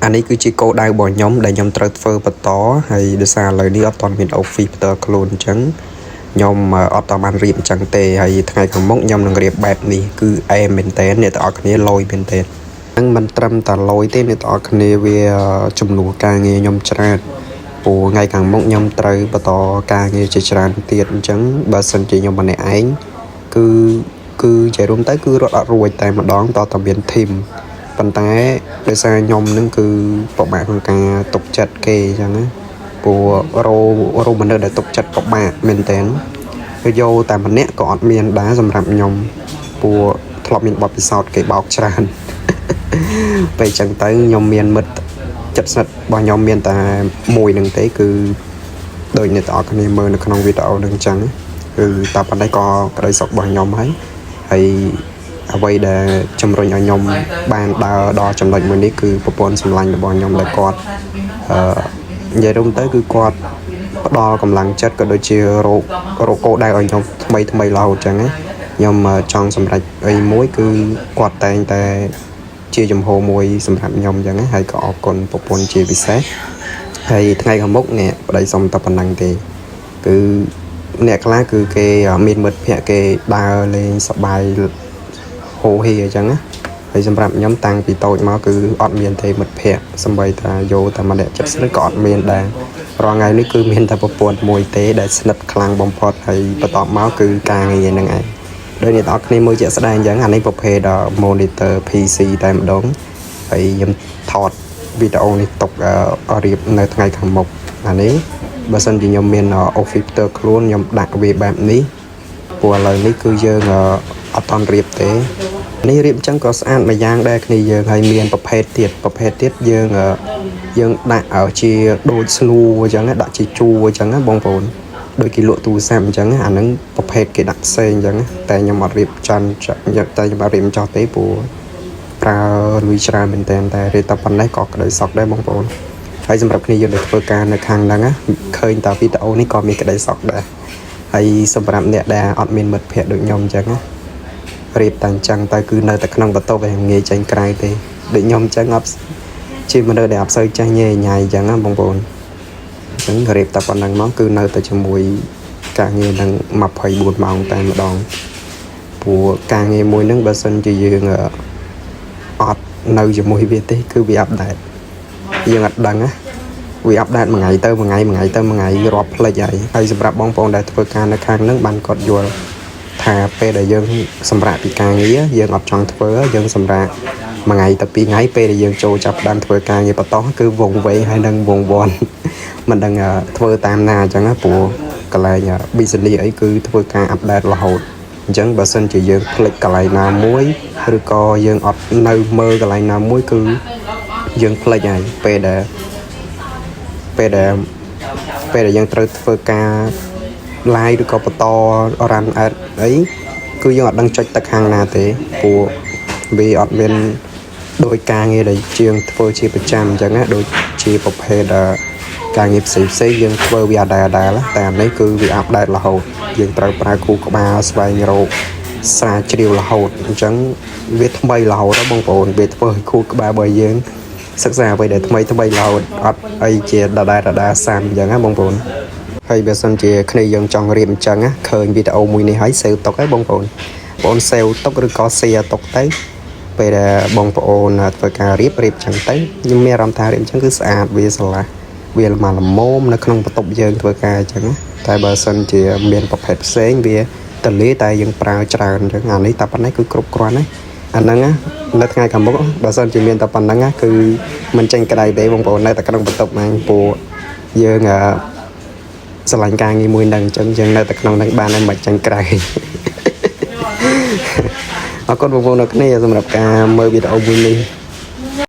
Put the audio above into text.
អានេះគឺជាគោលដៅរបស់ខ្ញុំដែលខ្ញុំត្រូវធ្វើបន្តហើយដោយសារឥឡូវនេះអត់ទាន់មាន office ផ្ទាល់ខ្លួនអញ្ចឹងខ្ញុំអត់តបានរៀបអញ្ចឹងទេហើយថ្ងៃខាងមុខខ្ញុំនឹងរៀបបែបនេះគឺអែមមែនតើអ្នកទាំងអស់គ្នាលយមែនតើហ្នឹងមិនត្រឹមតែលយទេអ្នកទាំងអស់គ្នាវាចំនួនការងារខ្ញុំច្រើនព្រោះថ្ងៃខាងមុខខ្ញុំត្រូវបន្តការងារជាច្រើនទៀតអញ្ចឹងបើសិនជាខ្ញុំម្នាក់ឯងគឺគឺនិយាយរួមទៅគឺរត់អត់រួចតែម្ដងតតែមាន team ប៉ុន្តែដោយសារខ្ញុំនឹងគឺពិបាកក្នុងការទុកចិត្តគេអញ្ចឹងណាព្រោះររមនុស្សដែលទុកចិត្តពិបាកមែនតើគឺយកតែម្នាក់ក៏អត់មានដែរសម្រាប់ខ្ញុំព្រោះធ្លាប់មានបទពិសោធន៍គេបោកច្រើន ពេលអញ្ចឹងទៅខ្ញុំមានមិត្តចិត្តស្និទ្ធរបស់ខ្ញុំមានតែមួយនឹងទេគឺដូចអ្នកទាំងអស់គ្នាមើលនៅក្នុងវីដេអូនឹងអញ្ចឹងគឺតែប៉ុណ្ណេះក៏ក្តីសុខរបស់ខ្ញុំហើយហើយអ្វីដែលជំរុញឲ្យខ្ញុំបានដើរដល់ចំណុចមួយនេះគឺប្រពន្ធសម្លាញ់របស់ខ្ញុំដែលគាត់អឺនិយាយរួមទៅគឺគាត់ផ្ដល់កម្លាំងចិត្តក៏ដូចជារោគរកគោលដៅឲ្យខ្ញុំថ្មីថ្មីរហូតអញ្ចឹងណាខ្ញុំចង់សម្រេចអីមួយគឺគាត់តែងតែ ជាចំហមួយសម្រាប់ខ្ញុំអញ្ចឹងណាហើយក៏អរគុណប្រពន្ធជាពិសេសហើយថ្ងៃខាងមុខនេះប្តីសុំតែប៉ុណ្ណឹងទេគឺអ្នកខ្លះគឺគេមានមិត្តភ័ក្តិគេដើរលេងសប្បាយហូហៀអញ្ចឹងណាហើយសម្រាប់ខ្ញុំតាំងពីតូចមកគឺអត់មានទេមិត្តភ័ក្តិសំបីថាយកតែម្នាក់ចិត្តស្និទ្ធក៏អត់មានដែររាល់ថ្ងៃនេះគឺមានតែប្រពន្ធមួយទេដែលស្និទ្ធខ្លាំងបំផុតហើយបន្ទាប់មកគឺការងារហ្នឹងឯង ដោយអ្នកទាំងអស់គ្នាមើលជាក់ស្ដែងអញ្ចឹងអានេះប្រភេទ monitor PC តែម្ដងហើយខ្ញុំថតវីដេអូនេះទុករៀបនៅថ្ងៃខាងមុខអានេះបើសិនជាខ្ញុំមាន office ផ្ទាល់ខ្លួនខ្ញុំដាក់វាបែបនេះព្រោះឥឡូវនេះគឺយើងអត់តន់រៀបទេនេះរៀបអញ្ចឹងក៏ស្អាតមួយយ៉ាងដែរគ្នាយើងហើយមានប្រភេទទៀតប្រភេទទៀតយើងយើងដាក់ជាដូចស្នួរអញ្ចឹងដាក់ជាជួរអញ្ចឹងណាបងប្អូន ដូចគេលក់ទូរស័ព្ទអញ្ចឹងអាហ្នឹងប្រភេទគេដាក់ផ្សេងអញ្ចឹងតែខ្ញុំអត់រៀបចន់តែខ្ញុំអត់រៀបចោះទេព្រោះប្រើលុយច្រើនមែនតើតែរៀបតែប៉ុណ្ណេះក៏ក្តីសុខដែរបងប្អូនហើយសម្រាប់គ្នាយើងដែលធ្វើការនៅខាងហ្នឹងណាឃើញតាវីដេអូនេះក៏មានក្តីសុខដែរហើយសម្រាប់អ្នកដែលអត់មានមិត្តភ័ក្តិដូចខ្ញុំអញ្ចឹងណារៀបតែអញ្ចឹងទៅគឺនៅតែក្នុងបន្ទប់ឯងងាយចេញក្រៅទេដូចខ្ញុំអញ្ចឹងអត់ជាមនុស្សដែលអត់សូវចេះញ៉ៃញ៉ៃអញ្ចឹងណាបងប្អូន អញ្ចឹងរៀបតែប៉ុណ្ណឹងមកគឺនៅតែជាមួយការងារនឹង24ម៉ោងតែម្ដងព្រោះការងារមួយហ្នឹងបើសិនជាយើងអត់នៅជាមួយវាទេគឺវា update យើងអត់ដឹងណាវា update មួយថ្ងៃទៅមួយថ្ងៃមួយថ្ងៃទៅមួយថ្ងៃរាប់ផ្លេចហើយហើយសម្រាប់បងប្អូនដែលធ្វើការនៅខាងហ្នឹងបានគាត់យល់ថាពេលដែលយើងសម្រាកពីការងារយើងអត់ចង់ធ្វើយើងសម្រាកមួយថ្ងៃទៅពីរថ្ងៃពេលដែលយើងចូលចាប់ផ្ដើមធ្វើការងារបន្តគឺវងវែងហើយនឹងវងវន់ មិនដឹងធ្វើតាមណាអញ្ចឹងណាព្រោះកន្លែង business អីគឺធ្វើការ update រហូតអញ្ចឹងបើសិនជាយើងភ្លេចកន្លែងណាមួយឬក៏យើងអត់នៅមើលកន្លែងណាមួយគឺយើងភ្លេចហើយពេលដែលពេលដែលយើងត្រូវធ្វើការ live ឬក៏បន្ត run ad អីគឺយើងអត់ដឹងចុចទៅខាងណាទេព្រោះវាអត់មានដោយការងារដែលជាងធ្វើជាប្រចាំអញ្ចឹងណាដូចជាប្រភេទការងារផ្សេងផ្សេងយើងធ្វើវាអដែលអដែលតែអានេះគឺវា update រហូតយើងត្រូវប្រើខួរក្បាលស្វែងរកស្រាវជ្រាវរហូតអញ្ចឹងវាថ្មីរហូតណាបងប្អូនវាធ្វើឲ្យខួរក្បាលរបស់យើងសិក្សាអ្វីដែលថ្មីថ្មីរហូតអត់អីជាដដែលដដែលសាំអញ្ចឹងណាបងប្អូនហើយបើសិនជាគ្នាយើងចង់រៀបអញ្ចឹងណាឃើញវីដេអូមួយនេះហើយ save ទុកហើយបងប្អូនបង save ទុកឬក៏ share ទុកទៅពេលដែលបងប្អូនធ្វើការរៀបរៀបចឹងទៅខ្ញុំមានអារម្មណ៍ថារៀបចឹងគឺស្អាតវាស្រឡះវាមកល្មមនៅក្នុងបន្ទប់យើងធ្វើការអញ្ចឹងណាតែបើសិនជាមានប្រភេទផ្សេងវាតលេតែយើងប្រើច្រើនអញ្ចឹងអានេះតែប៉ុណ្ណេះគឺគ្រប់គ្រាន់ហើយអាហ្នឹងណានៅថ្ងៃខាងមុខបើសិនជាមានតែប៉ុណ្ណឹងណាគឺមិនចេញក្តៅទេបងប្អូននៅតែក្នុងបន្ទប់ហ្នឹងព្រោះយើងអឺស្រឡាញ់ការងារមួយហ្នឹងអញ្ចឹងយើងនៅតែក្នុងហ្នឹងបានហើយមិនចេញក្រៅ អរគុណបងប្អូនអ្នកគ្នាសម្រាប់ការមើលវីដេអូមួយនេះ។